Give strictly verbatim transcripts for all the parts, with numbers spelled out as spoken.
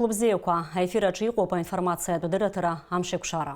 Лыбзиақәа, аефир аҿы иҟоуп аинформациатә дырраҭара Амшеикәшара.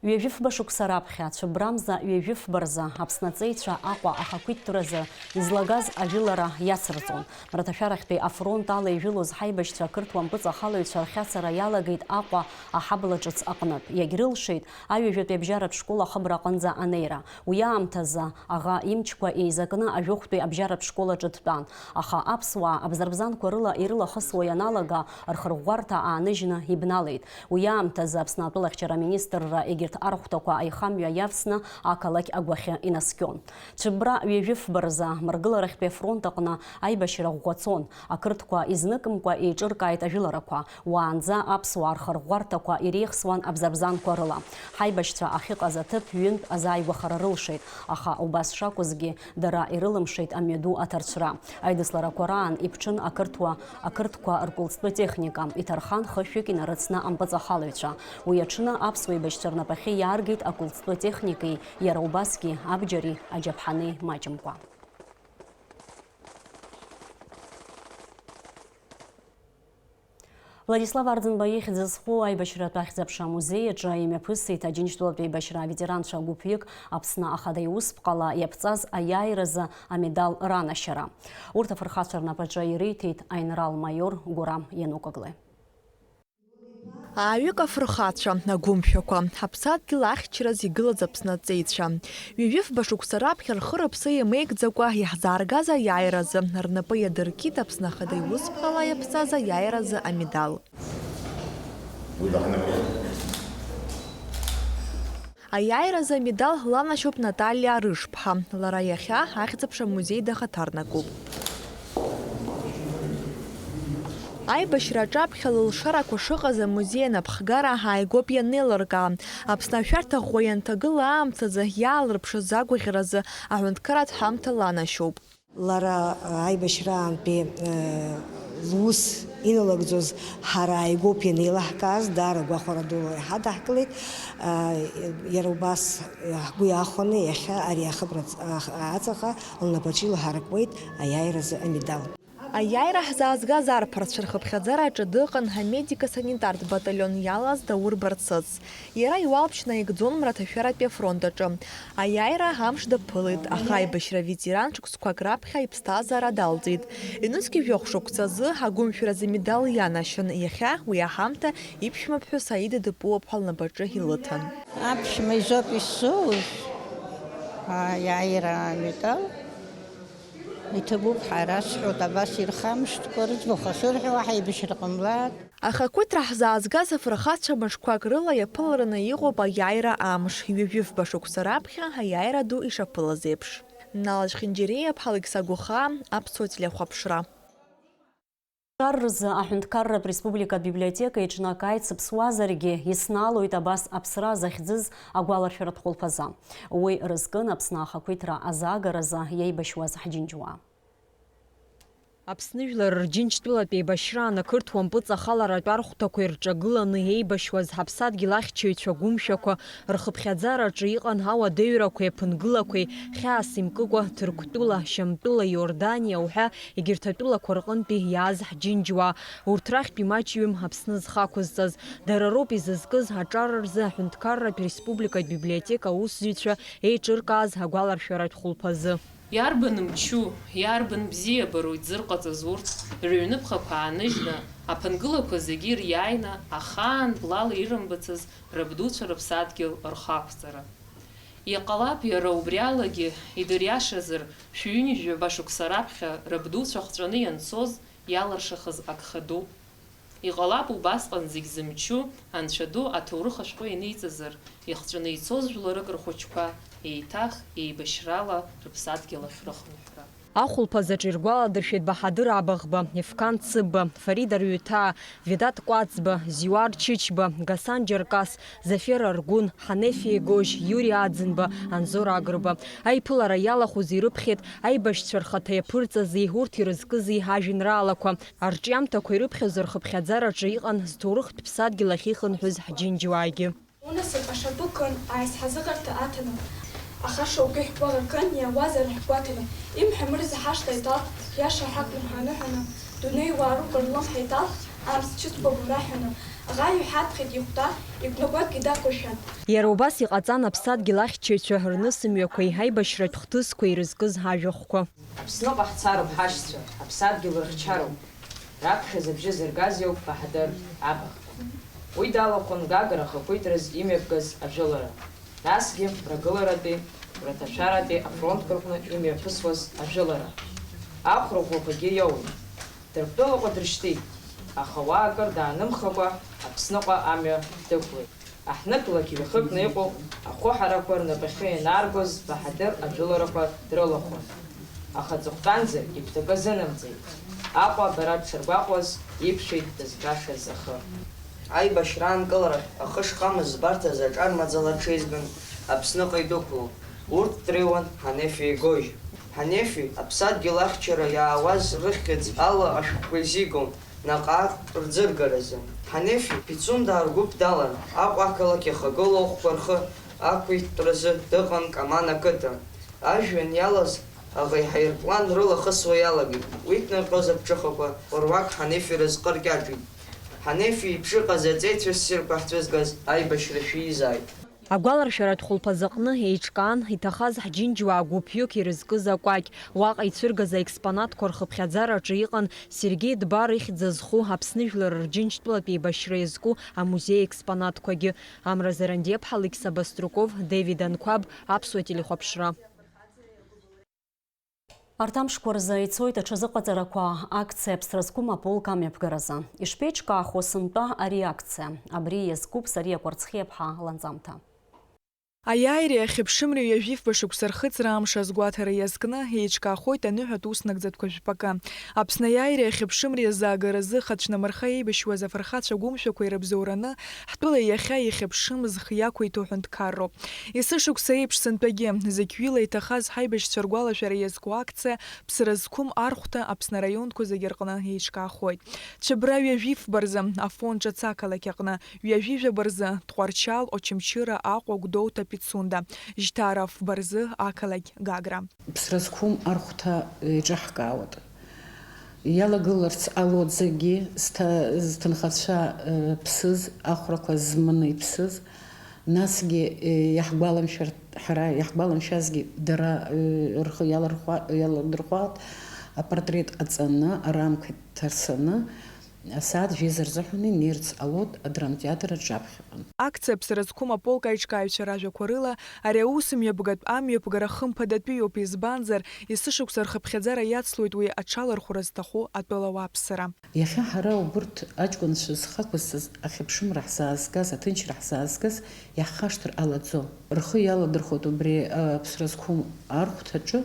Ҩажәифба шықәса раԥхьа, цәыббрамза ҩажәифба рзы Аԥсны аҵеицәа Аҟәа ахақәиҭтәразы излагаз ажәылара иацырҵон. Мраҭашәарахьтәи афронт ала ижәылоз ҳаибашьцәа ақырҭуа мпыҵахалаҩцәа рхьацара иалагеит Аҟәа аҳабла ҿыц аҟнытә. Иагьрылшеит аҩажәатәи абжьаратә школ ахыбра аҟынӡа анеира. Уи аамҭазы аӷа имчқәа еизакны ажәохәтәи абжьаратә школ аҿы дтәан. Аха аԥсуаа абзарбзанқәа рыла ирылахысуа ианалага, рхырӷәӷәарҭа ааныжьны ибналеит. Уи аамҭазы Аԥсны атәылахьчара аминистрра егьырҭ архәҭақәа аихамҩа иавсны ақалақь агәахьы инаскьон. Цәыббра ҩажәифба рзы Мыргыларахьтәи афронт аҟны аибашьра ӷәӷәа цон. Ақырҭқәа изныкымкәа еиҿыркааит ажәыларақәа. Уаанӡа аԥсуаа рхырӷәӷәарҭақәа иреихсуан абзарбзанқәа рыла. Ҳаибашьцәа ахьыҟаз аҭыԥ ҩынтә азааигәахара рылшеит, аха убас шакәызгьы, дара ирылымшеит амҩаду аҭарцәра. Аидысларақәа раан иԥҽын ақырҭуа, ақырҭқәа ркәылӡтәы техника, иҭархан хышәҩык инарыцны ампыҵахалаҩцәа. Уи аҽны аԥсуа еибашьцәа рнапахьы иааргеит акәылӡтәы техникеи, иара убасгьы абџьари аџьаԥҳани маҷымкәа. Владислав Арӡынба ихьӡ зху аибашьратә ахьӡ-аԥша амузеи аҿы имҩаԥысит Аџьынџьтәылатә еибашьра аветеранцәа гәыԥҩык Аԥсны Ахада Иусԥҟала иаԥҵаз аиааиразы амедал ранашьара. Урҭ афырхацәа рнапаҿы ириҭеит аинрал-маиор Гурам Ианукоглы. Ааҩык афырхацәа, агәымшәақәа, ҳаԥсадгьыл ахьчараз игылаз Аԥсны аҵеицәа. Ҩажәифба шықәса раԥхьа рхы-рыԥсы еимеигӡакәа иаҳзааргаз аиааиразы, рнапы иадыркит Аԥсны Ахада Иусԥҟала иаԥҵаз аиааиразы амедал. Аиааиразы амедал ланашьоуп Наталиа Арышԥҳа. Лара иахьа ахьӡ-аԥша амузеи дахаҭарнакуп. Аибашьра аҿаԥхьа лылшарақәа шыҟаз амузеи анапхгара ааигәоуп ианеилыркаа. Аԥсны ашәарҭа ӷәӷәа ианҭагыла аамҭазы иаалырԥшыз агәаӷьразы аҳәынҭқарратә ҳамҭа ланашьоуп. Лара, а, аибашьраантәи, а, лус иналагӡоз ҳара ааигәоуп ианеилаҳкааз, даара гәахәара дула иҳадаҳкылеит. А, иара убас, а, ҳгәы иахәаны иахьа ари ахыбра ц-, ах-, аҵаҟа лнапаҿы илаҳаракуеит аиааиразы амедал. Аиааира ҳзаазгаз арԥарцәа рхыԥхьаӡара аҿы дыҟан амедико-санитартә баталион иалаз Даур Барцыц. Иара иуалԥшьа наигӡон Мраҭашәаратәи афронт аҿы. Аиааира амш даԥылеит, аха аибашьра аветеран шықәсқәак раԥхьа иԥсҭазаара далҵит. Ҩнызқьи жәохә шықәсазы агәымшәаразы амедал ианашьан, иахьа уи аҳамҭа иԥшәмаԥҳәыс Аида дыппуоуп ҳәа лнапаҿы илыҭан. Аԥшәма изоуп исзууз, аиааира амедал. Иҭабуп, ҳара сҳәоит, абас ирхамышҭкәа рыӡбахә ахьырҳәо, ҳаибашьра ҟамлар. Ахақәиҭра ҳзаазгаз афырхацәа мышқәак рыла иаԥылараны иҟоуп аиааира амш, ҩажәифба шықәса раԥхьа аиааира ду ишаԥылаз еиԥш. Нал Ачхьынџьариа, Алықьса Гәыхаа, Аԥсуа телехәаԥшра. Ҿар рзы аҳәынҭқарратә республикатә библиотека еиҿнакааит Сыԥсуазаргьы иснаалоит абас аԥсра захьӡыз агәаларшәаратә хәылԥазы. Уи рызкын Аԥсны ахақәиҭра азаагаразы иеибашьуаз ҳџьынџьуаа. Аԥсны жәлар рџьынџьтәылатә еибашьраан ақырҭуа мпыҵахаларатә архәҭақәа ирҿагыланы еибашьуаз ҳаԥсадгьыл ахьчаҩцәа гәымшәақәа рхыԥхьаӡараҿы иҟан ауадаҩрақәеи аԥынгылақәеи, хьаас имкыкәа Ҭырқәтәыла, Шьамтәыла, Иорданиа уҳәа егьырҭ атәылақәа рҟынтәи иааз ҳџьынџьуаа. Урҭ рахьтә имаҷҩым Аԥсны зхы ақәызҵаз. Дара роуп изызкыз аҿар рзы аҳәынҭқарратә республикатә библиотека аусзуҩцәа еиҿыркааз агәаларшәаратә хәылԥазы. Иарбан мчу, иарбан бзиабару изырҟаҵаз урҭ, рыҩныԥхақәа ааныжьны, аԥынгылақәа зегьы ириааины, ахаан блала ирымбацыз рабдуцәа рыԥсадгьыл рхы ақәҵара. Иҟалап, иара убри алагьы идыриашазар, шәҩынҩажәаба шықәса раԥхьа рабдуцәа хҵәаны ианцоз иалыршахаз агха ду. Иҟалап, убасҟан зегь зымчу Анцәа ду аҭоурых ашәҟәы ианиҵазар, ихҵәаны ицоз жәларык рхәыҷқәа еиҭах еибашьрала рыԥсадгьыл ахь рыхынҳәра. Ахәылԥазаҿ иргәаладыршәеит Баҳадыр Абаӷба, Ефқан Цыба, Фарид Арҩыҭаа, Ведат Кәаӡба, Зиуар Чычба, Гасан Џьаркас, Зафер Аргәын, Ҳанефи Егожь, Иури Аӡынба, Анзор Агрба. Аиԥылара иалахәыз ирыԥхьеит аибашьцәа рхаҭа иаԥырҵази урҭ ирызкызи ажәеинраалақәа. Арҿиамҭақәа ирыԥхьоз рхыԥхьаӡараҿы иҟан зҭоурыхтә ԥсадгьыл ахьихынҳәыз ҳџьынџьуаагьы. Унасыԥ ашабы кын, аизҳазыҟарҭа аҭаны, аха шоукгьы ҳгәаӷ акын, иауазар ҳгәаҭаны, имҳәа мырза ҳашҭа иҭалт, иаша ҳакәым ҳаныҳәаны, дунеи уаа рыкәа рлымҳа иҭалт, Амц чысқәа гәнаҳәаны, аӷа иҳәатәхеит ихәҭа, игәнагәакгьы дақәыршәан. Иара убас иҟаҵан аԥсадгьыл ахьчаҩцәа рнысымҩақәеи аибашьратә хҭысқәеи ирызкыз ажәахәқәа. Аԥсныҟа ҳцароуп ҳашьцәа, аԥсадгьыл рыхьчароуп, раԥхьаӡа абжьы зыргаз иоуп баҳадыр абахҭа. Уи далахәын Гагра ахақәиҭраз имҩаԥгаз ажәылара, насгьы мрагыларатәи, мраҭашәаратәи афронтқәа рҟны имҩаԥысуаз ажәылара. Ахәра ӷәӷәақәагьы иоуит. Ҭырқәтәылаҟа дрышьҭит, аха уа акыр даанымхакәа Аԥсныҟа амҩа дықәлеит. Аҳҭнықалақь иҩахыкны иҟоу ахәы ҳарақәа рнапахьы ианааргоз баҳадыр ажәыларақәа дрылахәын. Аха аҵыхәтәанӡа игәҭакы азынамҵеит. Аҟәа абара дшаргәаҟуаз иԥшәеит дызгашаз ахы. Аибашьра аанкыларахь ахы шхамыз збарҭаз аҿар маӡала аҽеизган Аԥсныҟа идәықәлон. Урҭ дреиуан Ҳанефи игожь. Ҳанефи аԥсадгьыл ахьчара иаауаз рыхьӡ ала ашәҟәқәа изигон, наҟ-ааҟ рӡыргаразы. Ҳанефи Пицунда ргәыԥ далан, Аҟәа ақалақь иахагылоу ахәқәа рхы ақәиҭтәразы дыҟан Каман ақыҭан. Ажәҩан иалаз аӷа иҳаирплан рылахысуа иалагеит. Уи днарҟьоз аԥҽыхақәа руак Ҳанефи рызҟы ркьаҿит. Ҳанефи иԥшыҟаз аҵеицәа ссирқәа ҳцәызгаз аибашьра шәиизааит. Агәаларшәаратә хәылԥазы аҟны еиҿкаан иҭахаз ҳџьынџьуаа гәыԥҩык ирызкыз акәакь. Уаҟа ицәыргаз аекспонатқәа рхыԥхьаӡараҿы иҟан Сергеи Дбар ихьӡ зху Аԥсны жәлар рџьынџьтәылатә еибашьра иазку амузеи аекспонатқәагьы. Амра Зарандиаԥҳа, Алықьса Баструков, Девид Анқәаб, Аԥсуа телехәаԥшра. Арҭ амшқәа рзы ицоит аҽазыҟаҵарақәа акциа Аԥсра зқәым аполк амҩаԥгаразы. Ишԥеиҿкаахо сынтәа ари акциа? Абри иазкуп Сариа Кәарцхиаԥҳа ланҵамҭа. Аиааиреи ахьыԥшымреи ҩажәифба шықәса рхыҵра амш азгәаҭара иазкны еиҿкаахоит аныҳәатә уснагӡатәқәа жәпакы. Аԥсны аиааиреи ахьыԥшымреи азаагаразы хацәнамырха еибашьуаз афырхацәа гәымшәақәа ирыбзоураны, ҳтәыла иахьа ихьыԥшым зхы иақәиҭу ҳәынҭқарроуп. Есышықәса еиԥш сынтәагьы, зықьҩыла иҭахаз ҳаибашьцәа ргәалашәара иазку акциа Ԥсра зқәым архәҭа Аԥсны араионқәа зегьы рҟны еиҿкаахоит. Цәыбра ҩажәифба рзы Афон ҿыц ақалақь аҟны, ҩажәижәаба рзы Тҟәарчал, Очамчыра, Аҟәа, Гәдоуҭа, Пицунда, жьҭаара фба рзы ақалақь Гагра. Ԥсра зқәым архәҭа еиҿаҳкаауеит. Иалагыларц ҟалоит зегьы, зҭа-, зҭынхацәа, э, ԥсыз, ахәрақәа зманы иԥсыз, насгьы, э, иаҳгәаламшәар-, ҳара иаҳгәаламшәазгьы дара, э, рхы иалархәа-, иаладырхәаат, апортрет ҟаҵаны, арамқәа ҭарсаны, асааҭ жәеиза рзыҳәан инеирц ҟалоит адрамтеатр аҿаԥхьаҟа. Акциа Ԥсра зқәым аполк аиҿкааҩцәа ражәақәа рыла, ари аус мҩаԥгатә амҩаԥгара хымԥадатәиуп, избанзар, есышықәса рхыԥхьаӡара иацлоит уи аҽалархәра зҭаху атәыла ауааԥсыра. Иахьа ҳара убырҭ аҷкәынцәа зхы ақәызҵаз ахьыԥшымра ҳзаазгаз, аҭынчра ҳзаазгаз иаҳхашҭыр ҟалаӡом. Рхы иаладырхәоит убри, а, Ԥсра зқәым архәҭаҿы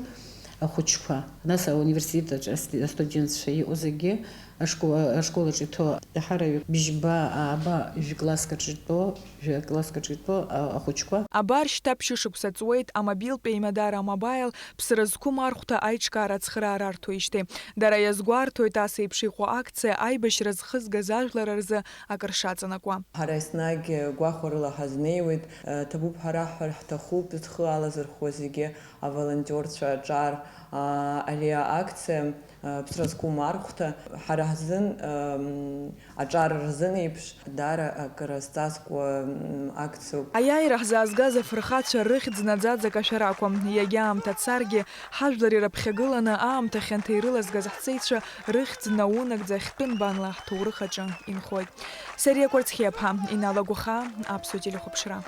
ахәыҷқәа, нас ауниверситет аҿы астудентцәа иҟоу зегьы, ашкол, ашкол аҿы иҭоу, иаҳараҩык бжьба, ааба, жәкласск аҿы итәоу, жәкласск аҿы итәоу, а, ахәыҷқәа. Абар шьҭа ԥшьышықәса ҵуеит амобилтә еимадара А-Мобаил Ԥсра зқәым архәҭа аиҿкаара ацхыраара арҭоижьҭеи. Дара иазгәарҭоит ас еиԥш иҟоу акциа аибашьра зхызгаз ажәлар рзы акыр шаҵанакуа. Ҳара еснагь гәахәарыла ҳазнеиуеит, ҭабуп ҳара ҳҳәар ҳҭахуп, зхы алазырхуа зегьы аволонтиорцәа аҿар, аа, ари акциа, аа, Ԥсра зқәым архәҭа, ҳара ҳзын, ам, аҿар рзын еиԥш, даара акыр азҵазкуа, м, акциоуп. Аиааира ҳзаазгаз афырхацәа рыхьӡ наӡаӡак ашәарақәа, иагьа аамҭа царгьы, ҳажәлар ирыԥхьагыланы аамҭа хьанҭа ирылазгаз ҳҵеицәа рыхьӡ наунагӡа хьтәы нбанла ҳҭоурых аҿы инхоит. Сариа Кәарцхиаԥҳа, Инал Агәахаа, Аԥсуа телехәаԥшра.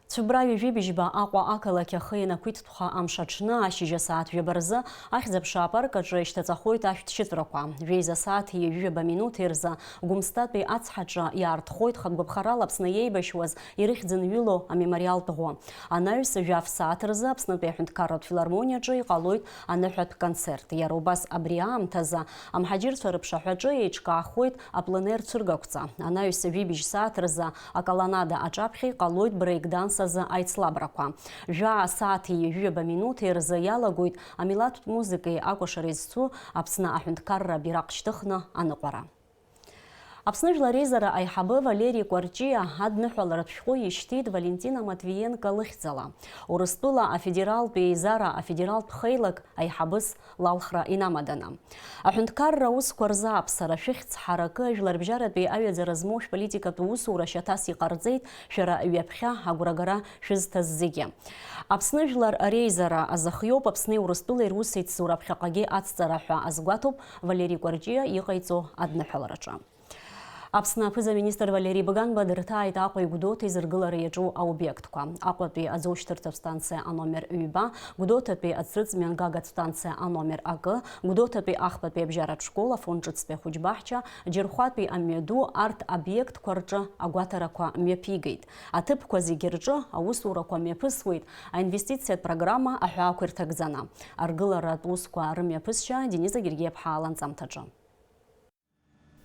Цәыббра ҩажәи быжьба Аҟәа ақалақь ахы ианақәиҭтәха амш аҽны ашьыжь асааҭ жәаба рзы Ахьӡ-аԥша апарк аҿы ишьҭаҵахоит ашәҭшьыҵәрақәа. Жәеиза сааҭи ҩажәи жәаба минуҭи рзы Гәымсҭатәи ацҳаҿы иаартхоит хатә гәаԥхарала Аԥсны иеибашьуаз ирыхьӡынҩылоу амемориалтә ӷәы. Анаҩс жәаф сааҭ рзы Аԥснытәи аҳәынҭқарратә филармониаҿы иҟалоит аныҳәатә концерт. Иара убас абри аамҭазы амҳаџьырцәа рыԥшаҳәаҿы еиҿкаахоит апленер цәыргақәҵа. Анаҩс жәибжь сааҭ рзы аколоннада аҿаԥхьа иҟалоит брейк-данс азы аицлабрақәа. Жәаа сааҭи ҩажәи жәаба минуҭи рзы иалагоит амилаҭтә музыкеи акәашареи зцу Аԥсны аҳәынҭқарра абираҟ шьҭыхны аныҟәара. Аԥсны Жәлар Реизара аиҳабы Валери Кәарҷиа адныҳәаларатә шәҟәы ишьҭит Валентина Матвиенко лыхьӡала, Урыстәыла афедералтә еизара афедералтә хеилак аиҳабыс лалхра инамаданы. Аҳәынҭқарра аусқәа рзы аԥсара шәыхьӡ ҳаракы, жәларбжьаратәи аҩаӡара змоу шәполитикатә усура шьаҭас иҟарҵеит, шәара ҩаԥхьа агәрагара шәызҭаз зегьы. Аԥсны Жәлар Реизара азахиоуп Аԥсни Урыстәылеи русеицура ԥхьаҟагьы ацҵара ҳәа азгәаҭоуп Валери Кәарҷиа иҟаиҵо адныҳәалараҿы. Аԥсны аԥыза-министр Валери Бганба дырҭааит Аҟәеи Гәдоуҭеи зыргылара иаҿу аобиектқәа. Аҟәатәи аӡоушьҭырҭатә станциа аномер ҩба, Гәдоуҭатәи ацрыҵ-мҩангагатә станциа аномер акы, Гәдоуҭатәи ахԥатәи абжьаратә школ, Афон ҿыцтәи ахәыҷбаҳча, Џьырхәатәи амҩаду, арҭ обиектқәа рҿы агәаҭарақәа мҩаԥигеит. Аҭыԥқәа зегьы рҿы аусурақәа мҩаԥысуеит аинвестициатә программа аҳәаақәа ирҭагӡаны. Аргыларатә усқәа рымҩаԥысшьа Дениза Гергиаԥҳа ланҵамҭаҿы.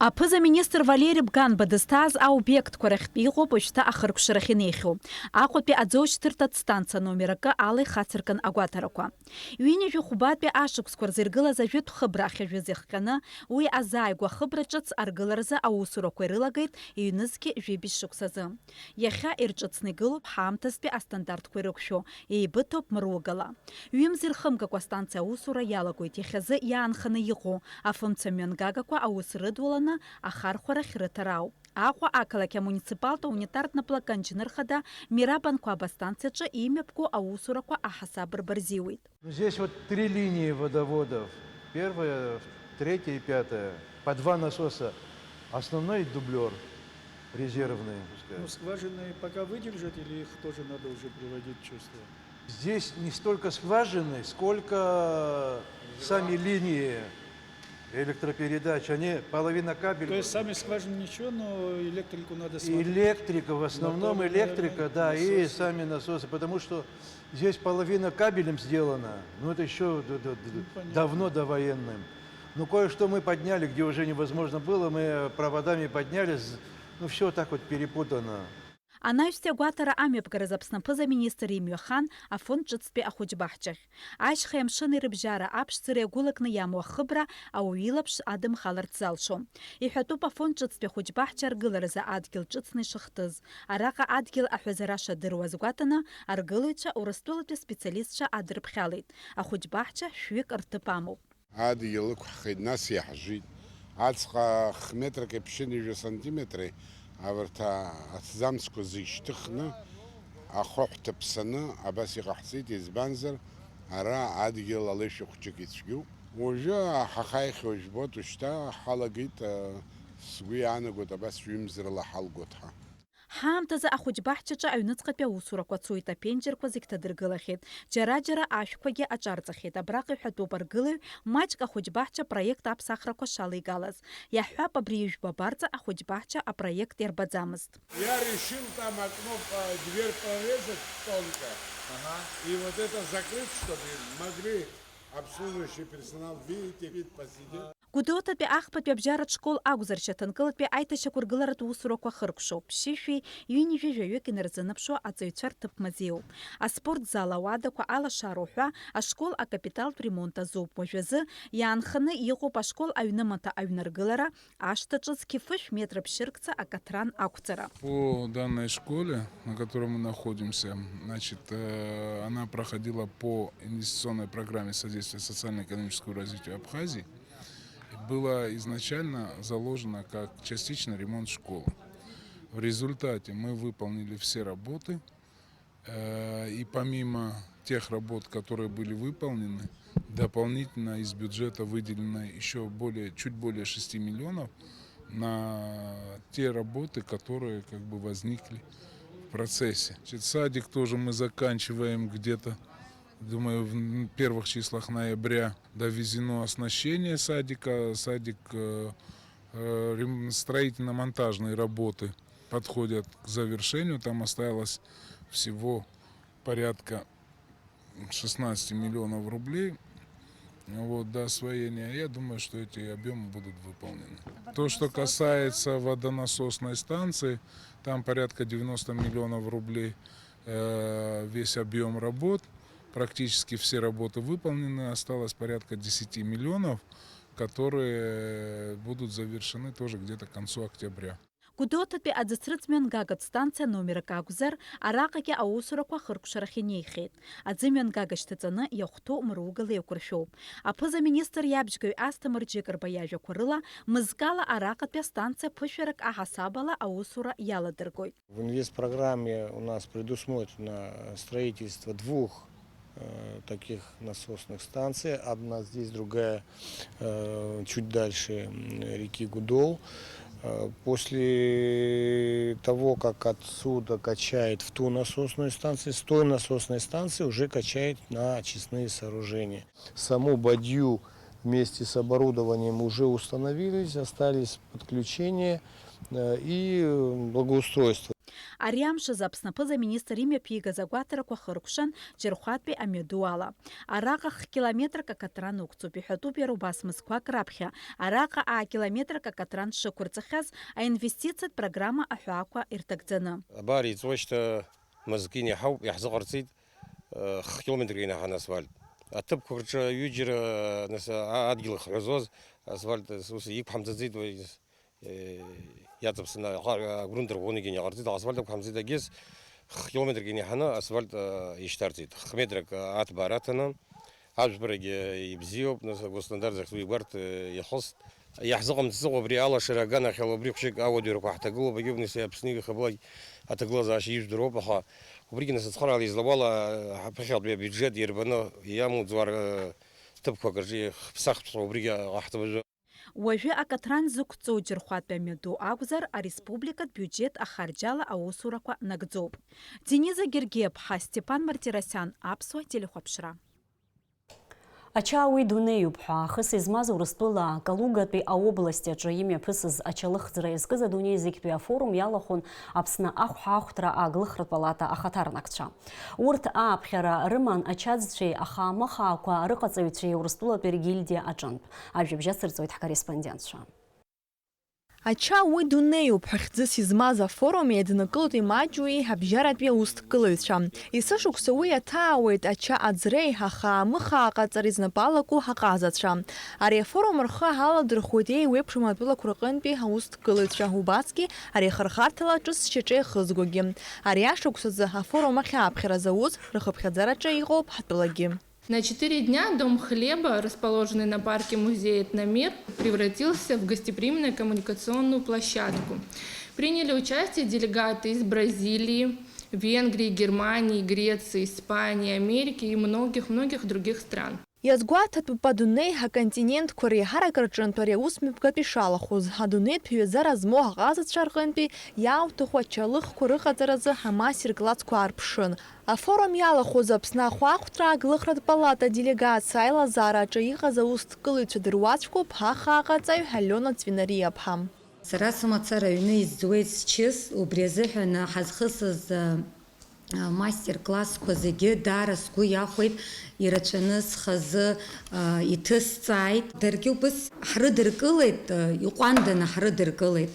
Аԥыза-министр Валери Бганба дызҭааз аобиектқәа рахьтә иҟоуп уажәшьҭа ахыркәшарахь инеихьоу. Аҟәатәи аӡоушьҭырҭатә станциа номер акы ала ихацыркын агәаҭарақәа. Ҩынҩажәи хәбатәи ашықәсқәа рзы иргылаз ажәытә хыбра ахьажәыз иахҟьаны, уи азааигәа хыбра ҿыц аргыларазы аусурақәа ирылагеит ҩнызқьи жәибжь шықәсазы. Иахьа ирҿыцны игылоуп ҳаамҭазтәи астандартқәа ирықәшәо, еибыҭоуп мругала. Ҩымз ирхымгакәа астанциа аусура иалагоит, иахьазы иаанханы иҟоу афымца мҩангагақәа аус рыдуланы ахархәарахь рыҭара ауп. Аҟәа ақалақь амуниципалтә унитартә наплакы анџьныр хада Мираб Анқәаба астанциаҿы имҩаԥгоу аусурақәа аҳасаб рбарзиуеит. Ну, здесь вот три линии водоводов. Первая, третья и пятая. По два насоса. Основной дублёр, резервный. Ну, скважины пока выдержат или их тоже надо уже приводить в чувство? Здесь не столько скважины, сколько сами линии электропередач. Они половина кабель. То есть сами скважины ничего, но электрику надо смотреть. Электрику, в основном электрику, да, и сами насосы, потому что здесь половина кабелем сделана. Ну, это ещё д-, д-, д-, ну, понятно, давно довоенным. Ну, кое-что мы подняли, где уже невозможно было, мы проводами подняли, з-, ну, всё так вот перепутано. Анаҩстәи агәаҭара амҩаԥгараз Аԥсны аԥыза-министр имҩахан Афон ҿыцтәи ахәыҷбаҳчахь. Ашьхеи амшыни рыбжьара аԥшӡара иагәылакны иамоу ахыбра ауаҩы илаԥш адымхаларц залшом. Иҳәатәуп Афон ҿыцтәи ахәыҷбаҳча аргыларазы адгьыл ҿыцны ишыхтыз. Араҟа адгьыл аҳәазара шадыруа азгәаҭаны, аргылаҩцәа Урыстәылатәи специалистцәа адырԥхьалеит. Ахәыҷбаҳча шәҩык рҭыԥ амоуп. Адгьыл ықәҳхит, нас иаҳжит. Аҵҟа х-метрак ԥшьынҩажәа сантиметри, абарҭ а-, аҭӡамцқәа зышьҭыхны ахаҳә ҭаԥсаны абас иҟаҳҵеит, избанзар, ара адгьыл алеишәа хәҷык ицәгьоуп. Уажәы ҳахаихьоу жәбоит, ушьҭа ҳалагеит, а, сгәы иаанагоит, абас ҩымз рыла ҳалгоит ҳа. Ҳаамҭазы ахәыҷбаҳчаҿы аҩныҵҟатәи аусурақәа цоит, аԥенџьырқәа зегь ҭадыргылахьеит, џьара-џьара ашәқәагьы аҿарҵахьеит, абраҟа иҳәатәуп аргылаҩ маҷк ахәыҷбаҳча апроект аԥсахрақәа шалеигалаз. Иаҳҳәап, абри ижәба абарҵа ахәыҷбаҳча апроект иарбаӡамызт. Я решил там окно, а, дверь прорезать тонко. Ага. И вот это закрыть, чтобы могли обслуживающий персонал, видите, вид посидеть. Гәдоуҭатәи ахԥатәи абжьаратә школ акәзар, шьаҭанкылатәи аиҭашьақәыргыларатә усурақәа хыркәшоуп, ԥшьышәи ҩынҩажәи жәаҩык инарзынаԥшуа аҵаҩцәа рҭыԥ мазеиуп. Аспорт зал ауадақәа алашара уҳәа, ашкол акапиталтә ремонт азуп. Уажәазы иаанханы иҟоуп ашкол аҩнымаҭа аҩнаргылара, ашҭа ҿыц қьыфышә метра ԥшьыркца акаҭран ақәҵара. По данной школе, на которой мы находимся, значит, э, она проходила по инвестиционной программе содействия социально-экономическому развитию Абхазии. Была изначально заложена как частичный ремонт школы. В результате мы выполнили все работы, э, и помимо тех работ, которые были выполнены, дополнительно из бюджета выделено ещё более, чуть более шести миллионов на те работы, которые как бы возникли в процессе. Значит, садик тоже мы заканчиваем где-то, думаю, в н-, первых числах ноября. Довезено оснащение садика. Садик, э, э, рем-, строительно-монтажные работы подходят к завершению. Там осталось всего порядка шестнадцати миллионов рублей, вот, до освоения. Я думаю, что эти объёмы будут выполнены. То, что касается водонасосной станции, там порядка девяносто миллионов рублей, э, весь объём работ. Практически все работы выполнены, осталось порядка десяти миллионов. которые будут завершены тоже где-то к концу октября. Гәдоуҭатәи аӡыцрыҵ мҩангагатә станциа номерак акәзар, араҟагьы аусурақәа ахыркәшарахь инеихьеит. Аӡы мҩангага шьҭаҵаны иахәҭоу мругала еиқәыршәоуп. Аԥыза-министр иабжьгаҩ Асҭамыр Џьыкырба иажәақәа рыла, мызкала араҟатәи астанциа ԥышәарак аҳасабала аусура иаладыргоит. В инвестпрограмме у нас предусмотрено строительство двух э, таких насосных станций. Одна здесь, другая э, чуть дальше м, реки Гудол. Э, После того, как отсюда качает в ту насосную станцию, с той насосной станции уже качает на очистные сооружения. Саму бадью вместе с оборудованием уже установились, остались подключения э, и благоустройство. Ари амш азы Аԥсны аԥыза-министр имҩаԥигаз агәаҭарақәа хыркәшан Џьырхәатәи амҩаду ала. Араҟа х-километрак акаҭран ықәҵоуп, иҳәатәуп иара убас мызқәак раԥхьа, араҟа аа-километрак акаҭран шықәырҵахьаз, аинвестициатә программа аҳәаақәа ирҭагӡаны. Абар, иҵуашьҭа мызкы инаиҳауп, иаҳзыҟарҵеит х-километрк инаҳан асфальт. Аҭыԥқәа рҿы ҩыџьара нас а-, адгьыл хҳәазоз асфальт ус иқәҳамҵаӡеит, уи иаҵаԥсаны аҟаҩ агрунт рӷәӷәаны иҟарҵеит, асфальт ақәҳамҵеит, агьыс х-километрк инаиҳаны асфальт ишьҭарҵеит, х-метрак аҭбаара аҭаны, ажәбарагьы ибзиоуп, нас агосстандарт захьӡу игәарҭ иахыст. Иаҳзыҟамҵаӡакәа абри алашара аганахьала убри хәшьык ауадаҩрақәа ҳҭагылоуп, агьубнеси Аԥсни ихаблак аҭагылазаашьа ижәдыруоуп, аха убригьы нас ацхыраара излауала ҳаԥхьатәи абиуџьет ирбаны иамоу ӡуар ҭыԥқәак рҿы ихԥсахтәхьоу убригьы ҟаҳҵап. Уажәы акаҭран зықәҵоу Џьырхәатәи амҩаду акәзар, ареспубликатә биуџьет ахарџьала аусурақәа нагӡоуп. Дениза Гергиаԥҳа, Степан Мартиросиан, Аԥсуа телехәаԥшра. Ача уи дунеиуп ҳәа аахыс измаз Урыстәыла Калугатәи аобласть аҿы имҩаԥысыз ачалыхӡра иазкыз адунеи зегьтәи афорум иалахәын Аԥсны ахәҳахәҭра ааглыхратә палата ахаҭарнакцәа. Урҭ ааԥхьара рыман ачаӡцәеи ахаамыхаақәа рыҟаҵаҩцәеи Урыстәылатәи ргильдиа аҿынтә. Ажәабжь ацырҵоит ҳкорреспондентцәа. Ача уи дунеиуп ҳәа хьӡыс измаз афорум еиднакылоит имаҷҩи абжьаратәи аусҭкылаҩцәа. Есышықәса уи иаҭаауеит ача аӡреи ахаамыхаа ҟаҵареи знапы алаку аҟазацәа. Ари афорум рхы аладырхәуеит еиуеиԥшым атәылақәа рҟынтәи аусҭкылаҩцәа, убасгьы ари ахырхарҭала ҿыц шьаҿа иахызгогьы. Ари ашықәсазы афорум ахь ааԥхьара зауз рхыԥхьаӡараҿы иҟоуп ҳтәылагьы. На четыре дня Дом хлеба, расположенный на парке-музее «Этномир», превратился в гостеприимную коммуникационную площадку. Приняли участие делегаты из Бразилии, Венгрии, Германии, Греции, Испании, Америки и многих-многих других стран. Иазгәаҭатәуп адунеи аконтинентқәа реиҳарак рҿынтә ари аусмҩаԥгатә ишалахәыз, адунеитә ҩазара змоу аҟазацәа рҟынтәи иаауҭаху ачалыхқәа рыҟаҵаразы амастер-классқәа аарԥшын. Афорум иалахәыз Аԥсны ахәаахәҭра ааглыхратә палата аделегациа аилазаараҿы иҟаз аусҭкылаҩцәа дыруаӡәкуп ахааҟаҵаҩ Алиона Цвинариаԥҳа. Сара сымацара аҩны изӡуеит счыс, убри азыҳәан ҳазхысыз, а, а, мастер-классқәа зегьы даара сгәы иахәеит, ирацәаны схазы, а, иҭысҵааит. Даргьы убыс ҳрыдыркылеит, а, иҟәанданы ҳрыдыркылеит.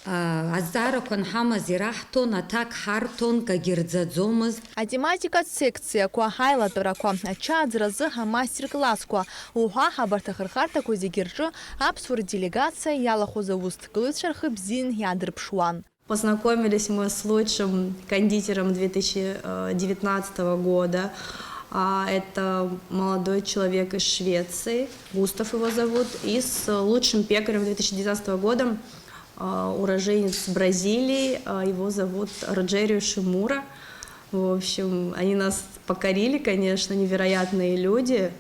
Азҵаарақәа анҳамаз ираҳҭон, аҭак ҳарҭон, кагьы рӡаӡомызт. Атематикатә секциақәа, аилатәарақәа, ача аӡразы амастер-классқәа уҳәа абарҭ ахырхарҭақәа зегьы рҿы аԥсуа рделегациа иалахәыз аусҭкылаҩцәа рхы бзиан иаадырԥшуан. Познакомились мы с лучшим кондитером две тысячи девятнадцатого года. А, Это молодой человек из Швеции, Густав его зовут, и с лучшим пекарем две тысячи девятнадцатого года, а, уроженец Бразилии, а, его зовут Роджерио Шимура. В общем, они нас покорили, конечно, невероятные люди,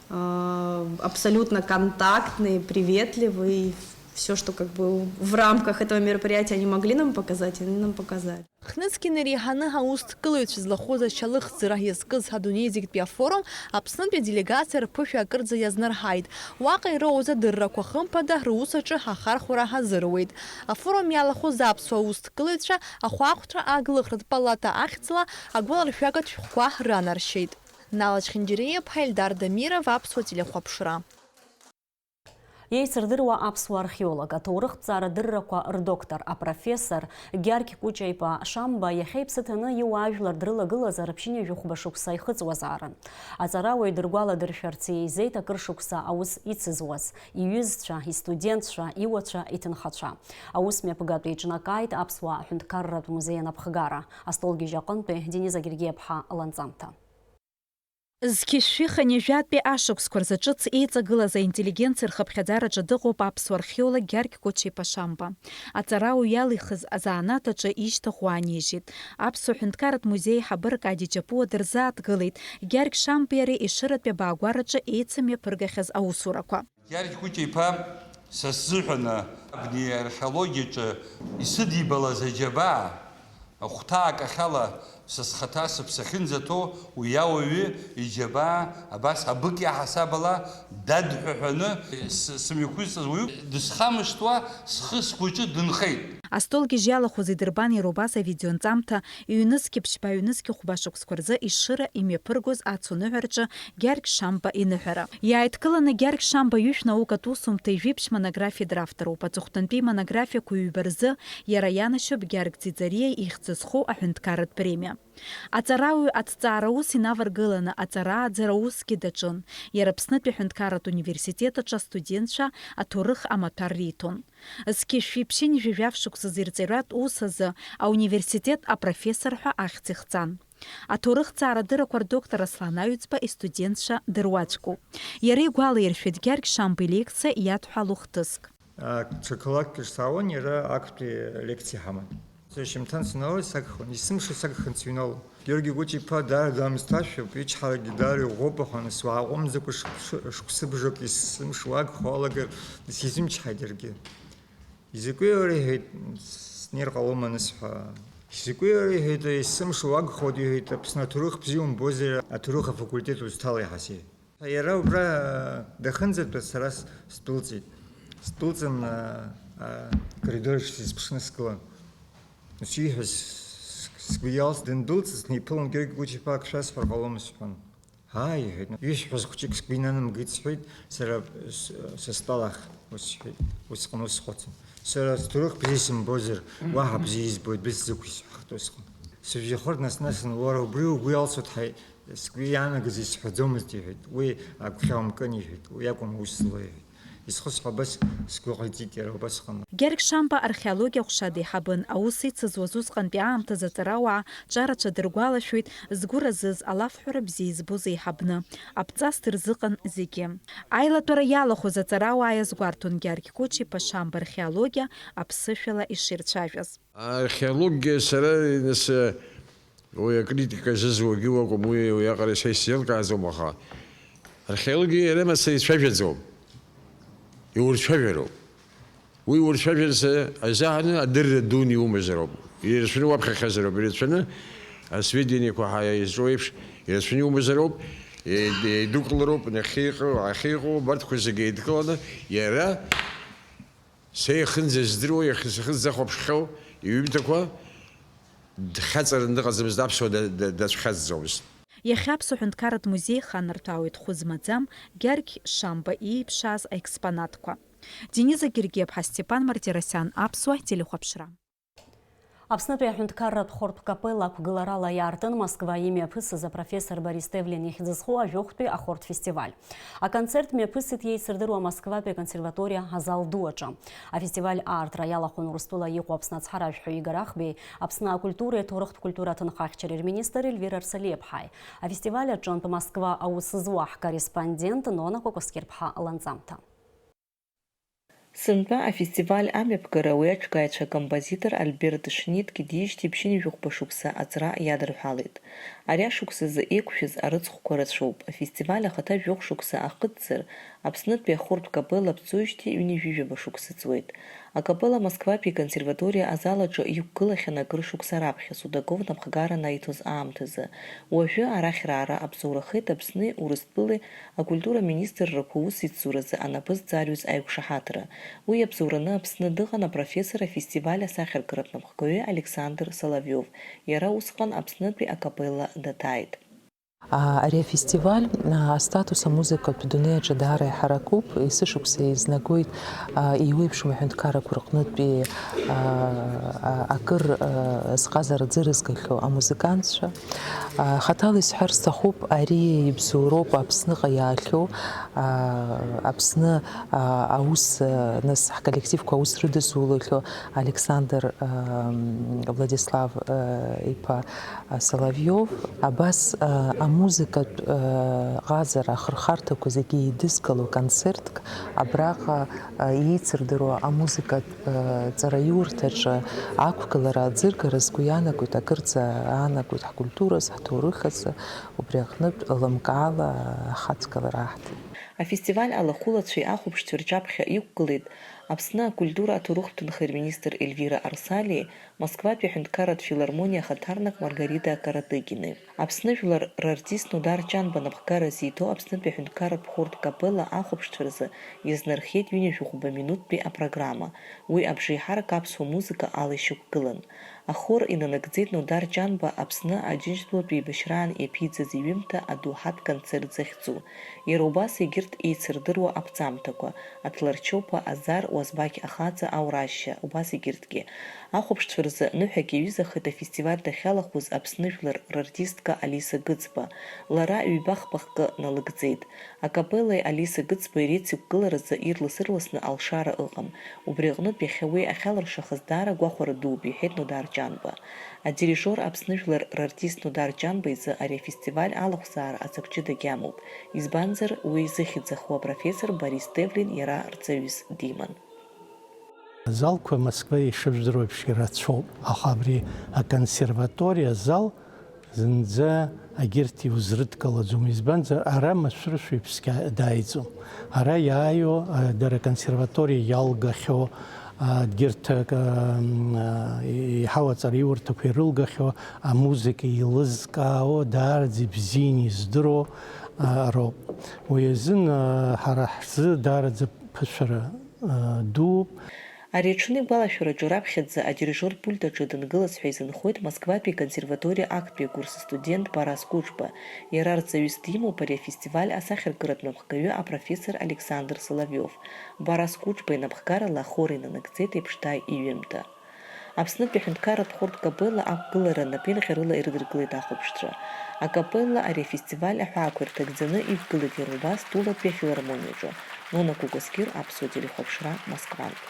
а, абсолютно контактные, приветливые. Все, что как бы в рамках этого мероприятия они могли нам показать, они нам показали. Хнызқь инареиҳаны аусҭкылаҩцәа злахәыз ачалыхӡара иазкыз адунеи зегьтәи афорум Аԥснытәи аделегациа рԥышәа акырӡа иазнарҳаит. Уаҟа ироуз адыррақәа хымԥада рус аҿы ахархәара азыруеит. Афорум иалахәыз аԥсуа усҭкылаҩцәа ахәаахәҭра ааглыхратә палата ахьӡала агәаларшәагатә шәҟәқәа ранаршьеит. Нала Чхинџьариа-иԥҳа, Ельдар Дамиров, Аԥсуа телехәаԥшра. Еицырдыруа аԥсуа археолог, аҭоурыхҭҵаара дыррақәа рдоктор, апрофессор Гьаргь Кәыча-иԥа Шамба иахьа иԥсы ҭаны иуаажәлар дрылагылазар ԥшьынҩажәи хәба шықәса ихыҵуазаарын. Аҵарауаҩ дыргәаладыршәарц еизеит акыр шықәса аус ицызуаз, иҩызцәа, истудентцәа, иуацәа, иҭынхацәа. Аус мҩаԥгатә еиҿнакааит Аԥсуа аҳәынҭқарратә музеи анапхгара. Астолгьежь аҟынтәи Дениза Гергиаԥҳа ланҵамҭа. Зқьышәи хынҩажәатәи ашықәсқәа рзы ҿыц еиҵагылаз аинтеллигенциа рхыԥхьаӡараҿы дыҟоуп аԥсуа археолог Гьаргь Кәыча-иԥа Шамба. Аҵарауаҩ иалихыз азанааҭ аҿы ишьҭахь уаанижьит. Аԥсуа ҳәынҭқарратә музеи аиҳабы Аркади Џьапуа дырзааҭгылеит Гьаргь Шамбеи иареи Ешыратәи абаагәараҿы еицымҩаԥыргахьаз аусурақәа. Гьаргь Кәыча-иԥа, са сзыҳәан, абни археологиаҿы исыдибалаз аџьабаа, ахәҭаак ахьала са схаҭа сыԥсы ахьынӡаҭоу уи ауаҩы иџьабаа абас абык иаҳасаб ала дадҳәаҳәаны с-, сымҩақәызҵаз уаҩуп, дысхамышҭуа схы-сгәаҿы дынхеит. Астолгьежь иалахәыз идырбан иара убас авидеонҵамҭа, ҩнызқьи ԥшьба, ҩнызқьи хәба шықәсқәа рзы Ешыра имҩаԥыргоз ацуныҳәа рҿы Гьаргь Шамба иныҳәара. Иааидкыланы Гьаргь Шамба ҩышә наукатә усумҭа ижәиԥшь монографиа дравторуп. Аҵыхәтәантәи имонографиақәа ҩба рзы иара ианашьоуп Гьаргь Ӡиӡариа ихьӡ зху аҳәынҭқарратә премиа. Аҵарауаҩ аҭҵаара аус инаваргыланы аҵара ааӡара усгьы даҿын. Иара Аԥснытәи аҳәынҭқарратә университет аҿы астудентцәа аҭоурых амаҭәар риҭон. Зқьышәи ԥшьынҩажәи жәаф шықәсазы ирҵаҩратә ус азы ауниверситет апрофессор ҳәа ахьӡ ихҵан. Аҭоурыхҭҵаарадыррақәа рдоктор Аслан Аҩӡба истудентцәа дыруаӡәкуп. Иара игәалаиршәеит Гьаргь Шамба илекциа иадҳәалоу хҭыск. А, ҽа қалақьк саауан, иара актәи лекциа ҳаман. Сашьымҭан санаауаз сагхон, есымша сагханы сыҩналон. Георги Кәыча-иԥа даара даамысҭашәоуп, ичҳарагьы даара иӷәӷәоуп, аха нас уааҟәымҵӡакәа ш-, ш-, шықәсыбжак есымша уагхо уалагар, сизымчҳаит иаргьы. Изакәи уара, иҳәеит, снеир ҟалома анысҳәа. Изакәи уара, иҳәеит, есымша уагхоит, иҳәеит, Аԥсны аҭоурых бзиа умбозар, аҭоурых афакультет узҭала иҳасеи. Иара убра дахынӡатәаз сара с-, сдәылҵит. Сдәылҵын, а, а, акоридор аҿы сызԥшны сгылан. Ус ииҳәаз с-, с-, сгәы иалс, дындәылҵыз, сниԥылан, Георги Кәыча-иԥа, ак шәасҳәар ҟалома сҳәан. Ааи, иҳәеит, ишәҳәаз хәҷык сгәы инанамгеит сҳәеит, сара с-, сыстәалахт, ус сҳәеит, усҟан ус схәыцын. Сара сҭоурых бзиа сымбозар, уаҳа бзиа избоит, бысзықәшаҳхт усҟан. Сыбжьахыртә нас-насын, уара убри угәы иалсуеит ҳәа сгәы иаанагаз исҳәаӡомызт, иҳәеит. Уи агәхьаа умкын, иҳәеит. Уи акәым аус злоу, иҳәеит. Исхысҳәо абас сгәы ҟаиҵеит иара убасҟан. Гьаргь Шамба археологиа ҟәша деиҳабын, аус ицызуаз усҟантәи аамҭазы аҵарауаа ҿарацәа дыргәалашәоит, згәы разыз, алафҳәара бзиа избоз еиҳабны, аԥҵас дырзыҟан зегьы. Аилатәара иалахәыз аҵарауаа иазгәарҭон Гьаргь Кәыча-иԥа Шамба археологиа аԥсышәала иширцәажәаз. Археологиа сара, нас, уи акритика зызуагьы уакәым, уи уиаҟара са исзеилкааӡом, аха археологиа иара мацара ицәажәаӡом, иурцәажәароуп. Уи урцәажәарц азыҳәан адырра дуны иумазароуп. Ирацәаны уаԥхьахьазароуп, ирацәаны асведениақәа ҳәа изҿу еиԥш, ирацәаны иумазароуп, еид-, еидукылароуп, нахьхьи иҟоу, ахьхьи иҟоу, абарҭқәа зегьы еидкыланы, иара Са ихынӡаздыруа, ихы-, схы сзахәаԥшхьоу иҩымҭақәа дхьаҵраны дыҟаӡамызт, аԥсуа да-, да-, дацәхьаҵӡомызт. Иахьа Аԥсуа ҳәынҭқарратә музеи иханарҭәаауеит хәы змаӡам Гьаргь Шамба ииԥшааз аекспонатқәа. Дениза Гергиаԥҳа, Степан Мартиросиан, Аԥсуа телехәаԥшра. Аԥснытәи аҳәынҭқарратә хортә капелла ақәгыларала иаартын Москва имҩаԥысыз апрофессор Борис Тевлин ихьӡ зху ажәохәтәи ахортә фестиваль. Аконцерт мҩаԥысит еицырдыруа Москватәи аконсерваториа азал ду аҿы. Афестиваль аартра иалахәын Урыстәыла иҟоу Аԥсны ацҳаражәҳәаҩ Игор Ахбеи, Аԥсны акультуреи аҭоурыхтә культура аҭынхахьчареи рминистр Эльвира Арсалиаԥҳаи. Афестиваль аҿынтә Москва аус зуа ҳкорреспондент Нона Кәакәасқьырԥҳа ланҵамҭа. Сынтәа афестиваль амҩаԥгара уи аҿкааҩцәа акомпозитор Альберт Шнитгьы диижьҭеи ԥшьынҩажәи хәба шықәса аҵра иадырҳәалеит. Ари ашықәсазы еиқәшәаз арыцхәқәа рацәоуп. Афестиваль ахаҭа жәохә шықәса ахыҵзар, Аԥснытәи ахортә капелла аԥҵоижьҭеи ҩынҩажәи жәаба шықәса ҵуеит. Акапелла Москватәи аконсерваториа азал аҿы иқәгылахьан акыр шықәса раԥхьа, Судаков напхгара анаиҭоз аамҭазы. Уажәы арахь раара абзоурахеит Аԥсни Урыстәылеи акультура министррақәа усеицуразы анапы зҵарҩыз аиқәшаҳаҭра. Уи иабзоураны Аԥсны дыҟан апрофессор, афестиваль асахьаркыратә напхгаҩы Александр Соловиов. Иара усҟан Аԥснытәи акапелла даҭааит. А, ари афестиваль, а, астатус амузыкатә дунеи аҿы даара иҳаракуп, есышықәса еизнагоит, а, еиуеиԥшым аҳәынҭқаррақәа рҟнытәи, а, а, акыр, а, зҟазара ӡырызгахьоу амузыкантцәа. А, хаҭала исҳәар сҭахуп, ари ибзоуроуп Аԥсныҟа иаахьоу, а, Аԥсны, а, аус, а, нас ҳколлективқәа аус рыдызулахьоу Александр, а, Владислав, а, иԥа, Соловиов, абас, а, амузыкатә, а, ҟазара ахырхарҭақәа зегьы еидызкыло концертк абраҟа, а, еицырдыруа амузыкатә, а, ҵараиурҭаҿы ақәгылара аӡыргара сгәы иаанагоит, акырӡа аанагоит ҳкультураз, ҳҭоурых азы, убри аҟнытә лымкаала ахаҵгылара аҳҭеит. Афестиваль алахәылацәеи ахәаԥшцәеи рҿаԥхьа иқәгылеит Аԥсны акультура аҭоурыхтә ҭынхеи рминистр Ельвира Арсалиеи Москватәи аҳәынҭқарратә филармониа ахаҭарнак Маргарита Каратыгинеи. Аԥсны жәлар рартист Нодар Ҷанба напхгара зиҭо Аԥснытәи аҳәынҭқарратә хортә капелла ахәаԥшцәа рзы иазнархиеит ҩынҩажәи хәба минуҭтәи апрограмма. Уи абжеиҳарак аԥсуа музыка ала ишьақәгылан. Ахор инанагӡеит Нодар Ҷанба Аԥсны Аџьынџьтәылатә еибашьраан иаԥиҵаз иҩымҭа адоуҳатә концерт захьӡу. Иара убас егьырҭ еицырдыруа аԥҵамҭақәа, Аҭларчоуԥа Азар, Уазбақь ахаҵа, Аурашьа, убас егьырҭгьы. Ахәаԥшцәа рзы ныҳәак иаҩызахеит афестиваль дахьалахәыз Аԥсны жәлар рартистка Алиса Гыцба. Лара ҩба-хԥа хкы налыгӡеит. Акапеллеи Алиса Гыцбеи реициқәгыларазы ирлас-ырласны алшара ыҟам. Убри аҟнытә иахьа уи ахьалыршахаз даара гәахәара дууп, иҳәеит Нодар Ҷанба. Адирижиор Аԥсны жәлар рартист Нодар Ҷанба изы ари афестиваль алахәзаара ацаԥҷыдагь амоуп, избанзар, уи зыхьӡ аху апрофессор Борис Девлин иара рҵаҩыс диман. Азалқәа Москва ишыжәдыруа еиԥш ирацәоуп, аха абри аконсерваториа азал зынӡа агьырҭ иузрыдкылаӡом, избанзар, ара машәыршәа иԥсгьа дааиӡом. Ара иааиуа, а, дара аконсерваториа иалгахьоу, а, гьырҭ, а, м, а, еиҳау аҵараиурҭақәа ирылгахьоу, амузыка еилызкаауа, даараӡа ибзианы издыруа, а, роуп. Уи азын, а, ҳара ҳзы даараӡа ԥышәара, а, дууп. Ари аҽны игәалашәараҿы раԥхьаӡа адирижиор пульт аҿы дангылаз ҳәа изынхоит Москватәи аконсерваториа актәи акурс астудент Барас Кәыҿба. Иара рҵаҩыс димоуп ари афестиваль асахьаркыратә напхгаҩы апрофессор Александр Соловиов. Барас Кәыҿба инапхгарала ахор инанагӡеит Еиԥшдааи иҩымҭа. Аԥснытәи аҳәынҭқарратә хортә капелла ақәгылара напеинҟьарыла ирыдыркылеит ахәаԥшцәа. Акапелла ари афестиваль аҳәаақәа ирҭагӡаны иқәгылеит иара убас тәылатәи афилармониаҿы. Нона Кәыкәскьыр, Аԥсуа телехәаԥшра, Москвантә.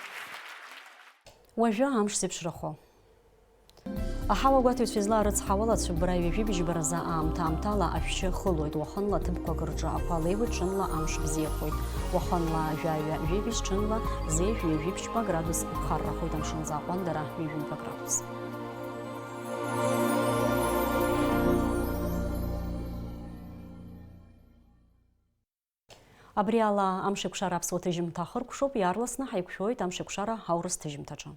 Уажәы амш зеиԥшрахо. Аҳауагәаҭаҩцәа излаарыцҳауала, ацәыббра ҩажәи бжьба рзы аамҭа-аамҭала ашәшьы хылоит, уахынла ҭыԥқәак рҿы ақәа леиуеит, ҽынла амш бзиахоит, уахынла жәаҩа-жәибжь, ҽынла зеижә ҩажәи ԥшьба градус иԥхаррахоит, амшынӡы аҟәандара ҩажәи жәаҩа градус. Абри ала амшеикәшара аԥсуа ҭыжьымҭа ахыркәшоуп, иаарласны ҳаиқәшәоит амшеикәшара аурыс ҭыжьымҭаҿы.